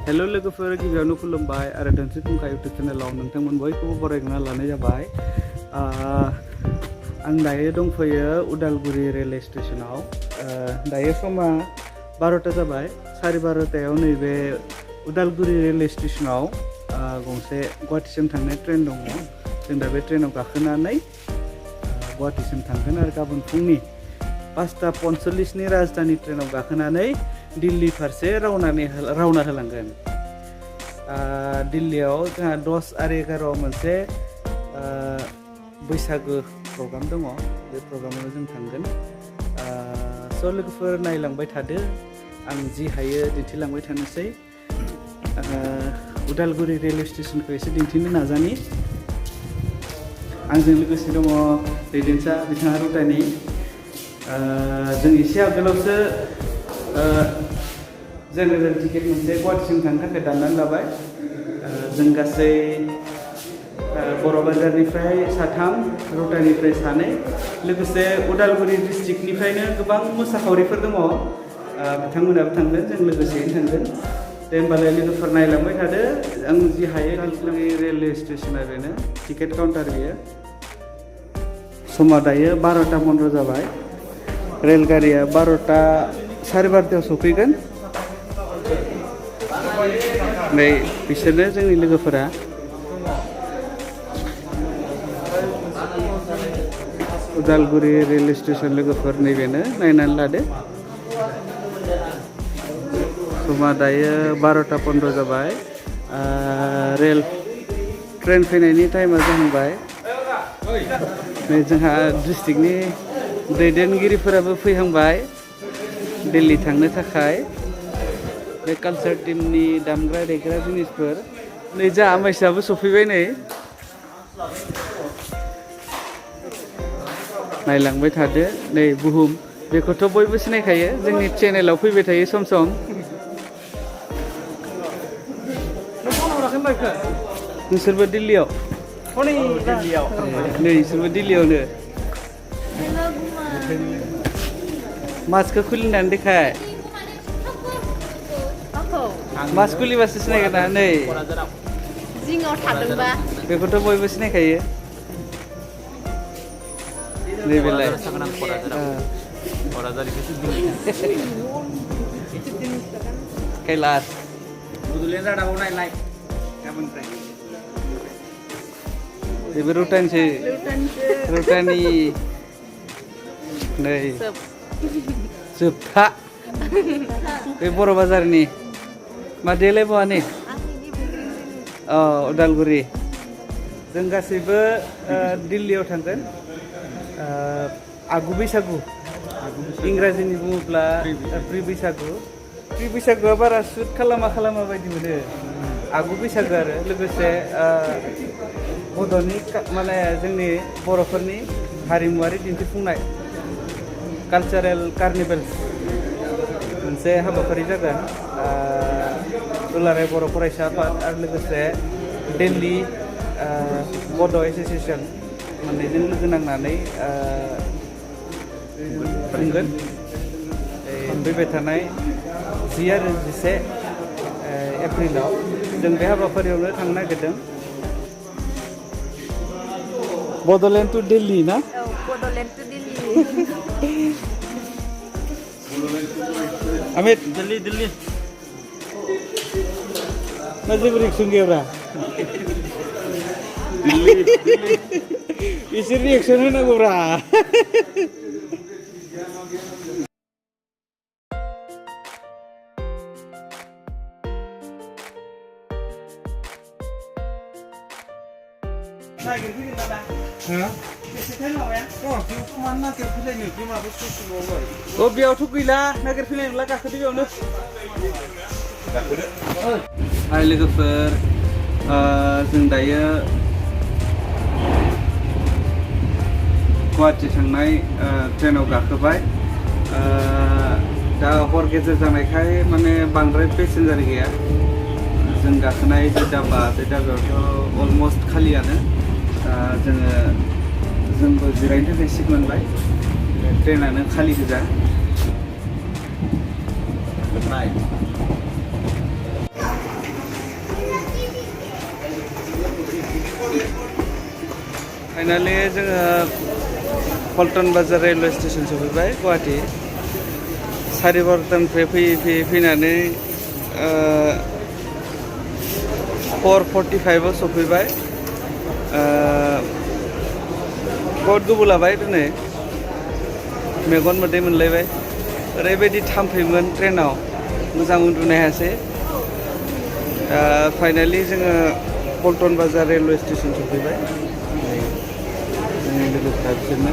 Hello लोगोफोर गिबियावनो खुलुमबाय आरो धोनस्रि फुंखा इउटुब चेनेलाव नोंथांमोन बयखौबो बरायना लानाय जाबाय। आं दायो दंफैयो उदालगुरि रेलवे स्टेशनाव। दायो समा 12टा जाबाय। 12:30 नैबे उदालगुरि रेलवे स्टेशनाव गंसे गुवाहाटीसिम थांनाय ट्रेन दङ। जों दा बे ट्रेनाव गाखोनानै गुवाहाटीसिम थांगोन आरो गाबोन फुंनि 5:45 राजधानी ट्रेनाव गाखोनानै दिल्ली फारसे रावना होलांगोन। दिल्लीयाव जोंहा 10 आरो 11 मोनसे बैसागो प्रग्राम दङ। बे प्रग्रामाव जों थांगोन। स' लोगोफोर नायलांबाय थादो, आं जि हायो दिन्थिलांबाय थानोसै। उदालगुरि रेलवे स्टेशनखौ एसे दिन्थिनो नाजानि। आंजों लोगोसे दङ दैदेनसा बिथाङा रुटानि। जों एसे आगोलावसो जेनेरेल टिकेट मोनसे गुवाहाटीसिम थांनो थाखाय दाननानै लाबाय। जों गासै बर' बाजारनिफ्राय 3, रुटानिफ्राय 2, लोगोसे उदालगुरि डिस्ट्रिक्टनिफ्रायनो गोबां मोसाखावरिफोर दङ। बिथांमोनाबो थांगोन, जों लोगोसेयैनो थांगोन। दे होमबालाय लोगोफोर नायलांबाय थादो, आं जि हायो उदालगुरि रेलवे स्टेशना बेनो, टिकेट काउन्टार बेयो। समा दायो 12:15 जाबाय। रेलगारिया 12:30 सफैगोन। नै बिसोरनो जोंनि लोगोफोरा। उदालगुरि रेलवे स्टेशन लोगोफोर नैबेनो, नायनानै लादो। समा दायो 12:15 जाबाय। ट्रेन फैनायनि टाइमा जाहांबाय। नै जोंहा डिस्ट्रिक्टनि दैदेनगिरिफोराबो फैहांबाय दिल्ली थांनो थाखाय। बे कालचार टीमनि दामग्रा देग्रा जिनिसफोर। नै जा आमाइसाबो सफैबाय। नै नायलांबाय थादो। नै बुहुम, बेखौथ' बयबो सिनायखायो, जोंनि चेनेलाव फैबाय थायो सम सम। नोंसोरबो दिल्लीयाव? नै इसोरबो दिल्लीयावनो। मास्कखौ खुलिनानै देखाय। मास्क खुलिबासो सिनायगोन ना। नै जिङाव थादोंबा बेखौथ' बयबो सिनायखायो। नैबेलाय कैलास बेबो रुटानसो। रुटानि नै जोबथा बे बर' बाजारनि मादैलाय बहानि? उदालगुरि। जों गासैबो दिल्लीयाव थांगोन। आगु बैसागु, इंराजिनि बुङोब्ला प्रि बैसागु। प्रि बैसागुआ बारा सुट खालामा बायदि मोनो। आगु बैसागु आरो लोगोसे बड'नि माने जोंनि बर'फोरनि हारिमुवारि दिन्थिफुंनाय कालचारेल कार्निभेल्स मोनसे हाबाफारि जागोन। दुलाराय बर' फरायसा आफाद आरो लोगोसे दिल्ली बड' एस'सिएसन मोननैजों लोगो नांनानै खुंगोन। फैबाय थानाय 10 आरो 11 एप्रिलाव जों बे हाबाफारियावनो थांनो नागिरदों। बड'लेण्ड टु दिल्ली ना? बड'लेण्ड टु दिल्ली। अमित दिल्ली मा जेबो रिएक्सन गैयाब्रा? एसे रिएक्सन होनांगौब्रा। बेयावथ' गैला, नागिरफैनाय नंला। गाखोदो बेयावनो। हाय लोगोफोर, जों दायो गुवाहाटी थांनाय ट्रेनाव गाखोबाय। दा हर गेजेर जानायखाय माने बांद्राय पेसेन्जार गैया। जों गाखोनाय जे डाब्बा, बे डाब्बायावथ' अलमस्ट खालियानो। जोंबो जिरायनो थाखाय सिट मोनबाय। ट्रेनानो खालि गोजा। फाइनालि जोङो पल्टन बाजार रेलवे स्टेशन सफैबाय गुवाहाटी 12:30 फैनानै 4:45 सफैबाय बहुत गोबाव लाबाय दिनै मेगन मोदै मोनलायबाय ओरैबायदि थाम्फैमोन ट्रेनाव मोजां उन्दुनो हायासै फाइनालि जोङो पल्टन बाजार रेलवे स्टेशन सफैबाय जोंनि लोगोफ्रा बिसोरनो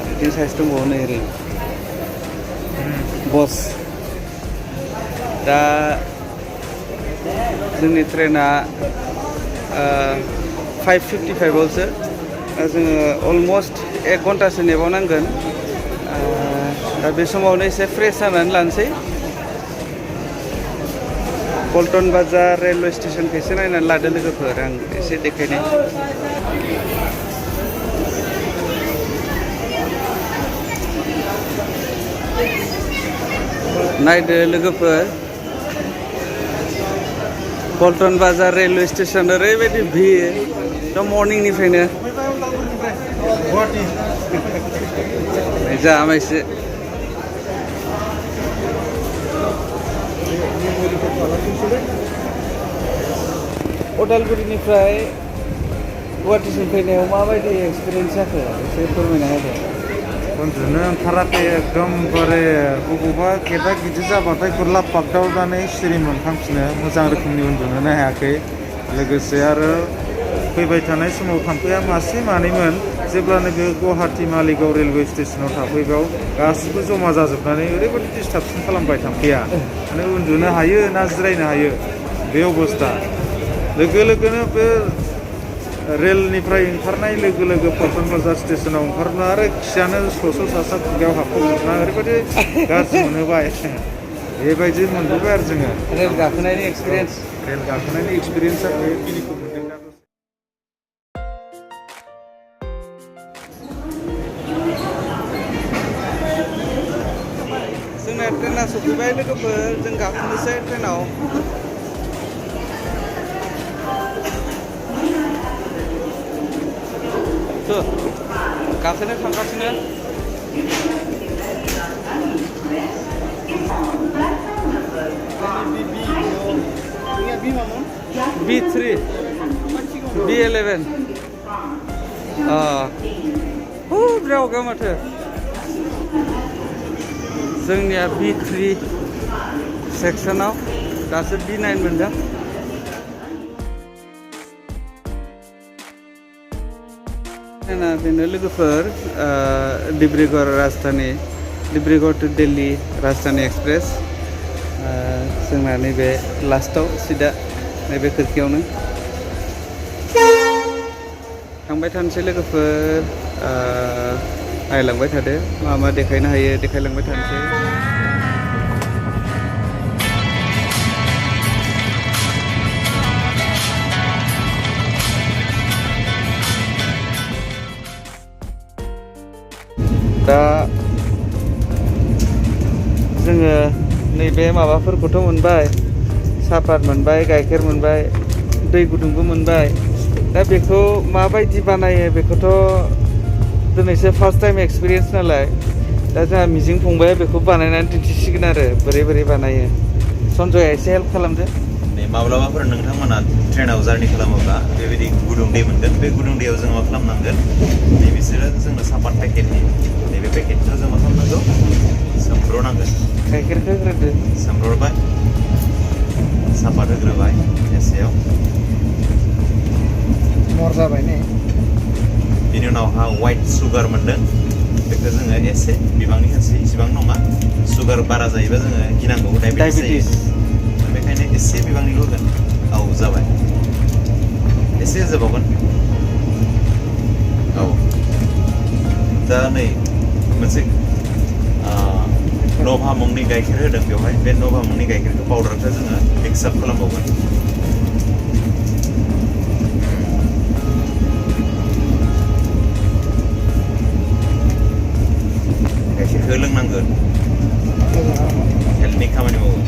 बिदिनो साइज दंबावो नै ओरै बस दा जोंनि ट्रेना 5:55 आवसो जोङो अलमस्ट 1 घन्टासो नेबावनांगोन दा बे समावनो एसे फ्रेश जानानै लानोसै पल्टन बाजार रेलवे स्टेशनखौ एसे नायनानै लादो लोगोफोर आं एसे देखायनाय नायदो लोगोफोर पल्टन बाजार रेलवे स्टेशन ओरैबायदि भिर दा मर्निंनिफ्रायनो जामा एसे उदालगुरिनिफ्राय गुवाहाटीसिम फैनायाव माबायदि एक्सपिरियेन्स जाखो एसे फोरमायना होदो उन्दुनो ओंखाराखै एकदमबारे बबेबा गेटआ गिदिर जाबाथाय गुरलाब बागदावनानै सिरि मोनखांफिनो मोजां रोखोमनि उन्दुनोनो हायाखै लोगोसे आरो फैबाय थानाय समाव थाम्फैया मासे मानैमोन जेब्लानो बे गुवाहाटी मालिगाव रेलवे स्टेशनाव थाफैबाय गासिबो जमा जाजोबनानै ओरैबायदि डिस्टार्बसन खालामबाय थाम्फैया माने उन्दुनो हायो ना जिरायनो हायो बे अबस्था लोगो लोगोनो बे रेलनिफ्राय ओंखारनाय लोगो लोगो पल्टन बाजार स्टेशनाव ओंखारना आरो खियानो स' सासा खुगायाव हाबफबजोबना ओरैबायदि गाज्रि मोनोबाय बेबायदि मोनबोबाय आरो जोङो रेल गाखोनायनि एक्सपिरियेन्सआ बेखिनिखौ मोनदों दा जोंना ट्रेना सफैबाय लोगोफोर जों गाखोनोसै ट्रेनाव गाखोनो थांगासिनो B3 B11 ब्रावगा माथो जोंनिया B3 सेक्सनाव दासो B9 मोनदों बेनो लोगोफोर डिब्रुगड़ राजधानी डिब्रुगड़ टु दिल्ली राजधानी एक्सप्रेस जोंना नैबे लास्टाव सिदा नैबे खोरखियावनो थांबाय थानोसै लोगोफोर नायलांबाय थादो मा मा देखायनो हायो देखायलांबाय थानोसै दा जोङो नैबे माबाफोरखौथ' मोनबाय सापात मोनबाय गाइखेर मोनबाय दै गुदुंबो मोनबाय दा बेखौ माबायदि बानायो बेखौथ' दिनैसो फार्स्ट टाइम एक्सपिरियेन्स नालाय दा जोंहा मिजिं फंबाया बेखौ बानायनानै दिन्थिसिगोन आरो बोरै बानायो सन्जया एसे हेल्प खालामदो माब्लाबाफोर नोंथांमोना ट्रेनाव जार्नि खालामोब्ला बेबायदि गुदुं दै मोनगोन बे गुदुं दैयाव जों मा खालामनांगोन बिसोरो जोंनो सापात पेकेट होयो नैबे पेकेटखौ जों मा खालामनांगौ सोमब्रनांगोन गाइखेरखौ होग्रोदो सोमब्रबाय सापात होग्रोबाय एसेयाव मर जाबाय ने बिनि उनावहा वाइट सुगार मोनदों बेखौ जोङो एसे बिबांनि होनोसै इसिबां नङा सुगार बारा जायोबा जोङो गिनांगौ डायबेटिस बेखायनो एसे बिबांनिल' होगोन औ जाबाय एसे होजोबावगोन औ दा नै मोनसे नभा मुंनि गाइखेर होदों बेवहाय बे नभा मुंनि गाइखेरखौ पाउडारखौ जोङो मिक्स आप खालामबावगोन गाइखेरखौ लोंनांगोन हेल्थनि खामानि मावो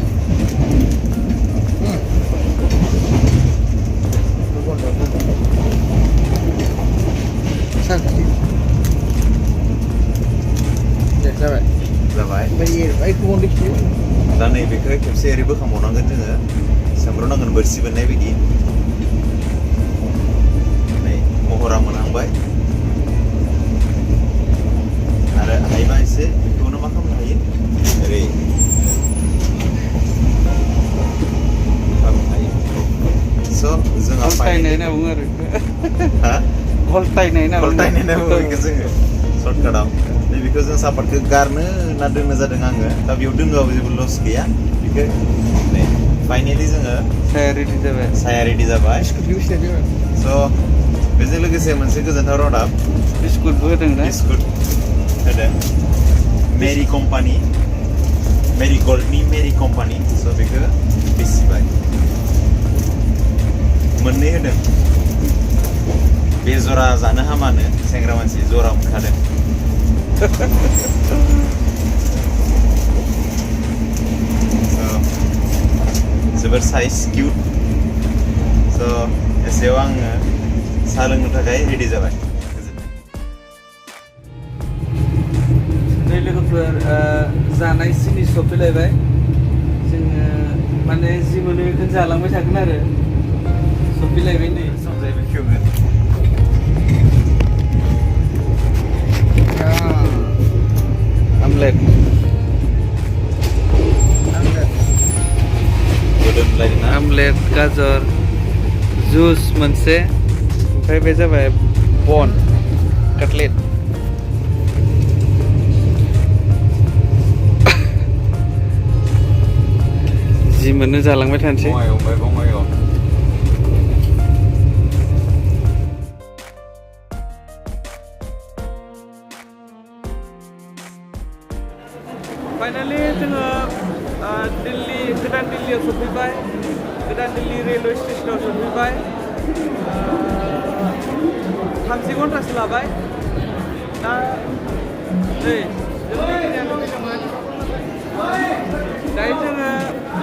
नैबेखौ खेबसे ओरै बोखांबावनांगोन जोङो सोमब्रनांगोन बोरसि बोननाय बायदि नै महरा मोनहांबाय आरो हायोबा एसे बेखौनो मा खालामनो हायो ओरै खालामनो हायो स' जोंहा गलटायनाय बुङो आरो हा गलटायनाय बुङो बेखौ जोङो सर्टकाटाव नैबेखौ जों सापातखौ गारनो ना दोननो जादों आङो दा बेयाव दोनोबाबो जेबो लस गैया बेखौ नै फाइनेलि जोङो साया रेडि जाबाय स' बेजों लोगोसे मोनसे गोजोनथाव रादाब बिस्कुटबो होदों ना बिस्कुट होदों मेरि कम्पानि मेरि गल्डनि मेरि कम्पानि स' बेखौ बेसिबाय मोननै होदों बे जरा जानो हामानो सेंग्रा मानसि जरा मोनखादों जोबोर साइज किउट स' एसेयाव आङो साहा लोंनो थाखाय रेडि जाबाय नै लोगोफोर जानाय जिनिस सफैलायबाय जोङो माने जि मोनो बेखौनो जालांबाय थागोन आरो सफैलायबाय नै संजाय बेखेवगोन आमलेट आमलेट गाजर जुस मोनसे ओमफ्राय बे जाबाय बन काटलेट जि मोनो जालांबाय थानोसै फाइनालि जोङो दिल्ली गोदान दिल्लीयाव सफैबाय गोदान दिल्ली रेलवे स्टेशनाव सफैबाय 30 घन्टासो लाबाय दा नै जोंनि गिनायानो फैदोंमोन दायो जोङो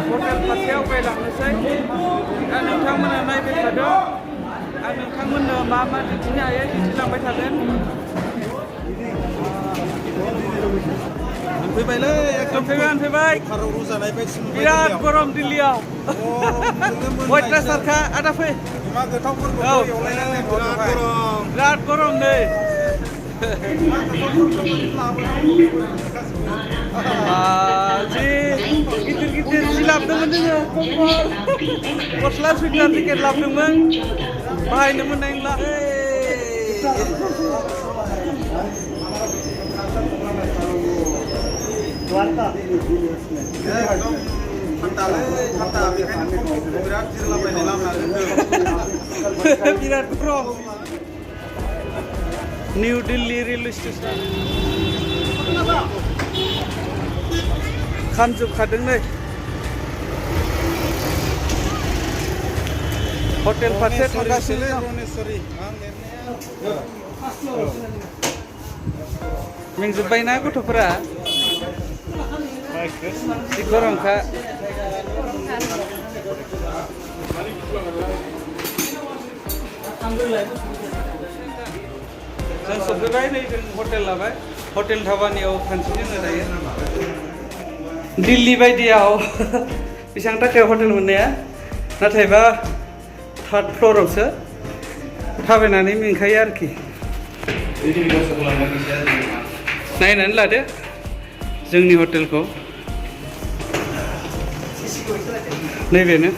हटेल फारसे आवगायलांनोसै दा नोंथांमोना नायबाय थादों आं नोंथांमोननो मा मा दिन्थिनो हायो दिन्थिलांबाय थागोन फैबायलै फैबाय बिराद गरम दिल्लीयाव अयथासारखा आदा फै बिराद गरम नै जि गिदिर जि लाबोदोंमोन जोङो कम्बल गस्ला सुइटार जेकेट लाबोदोंमोन बाहायनो मोननाय नंला बिराद गरम निउ दिल्ली रेलवे स्टेसन खामजोबखादों नै हटेल फारसे थांगासिनो मेंजोब्बायना गथ'फोरा जि गरमखा जों सफैबाय नै जों हटेल लाबाय हटेल धाबानियाव थांसै जोङो दायो दिल्ली बायदियाव बेसेबां थाखायाव हटेल मोननाया नाथायबा 3rd फ्ल'रावसो थाबायनानै मेंखायो आरोखि नायनानै लादो जोंनि हटेलखौ नैबेनो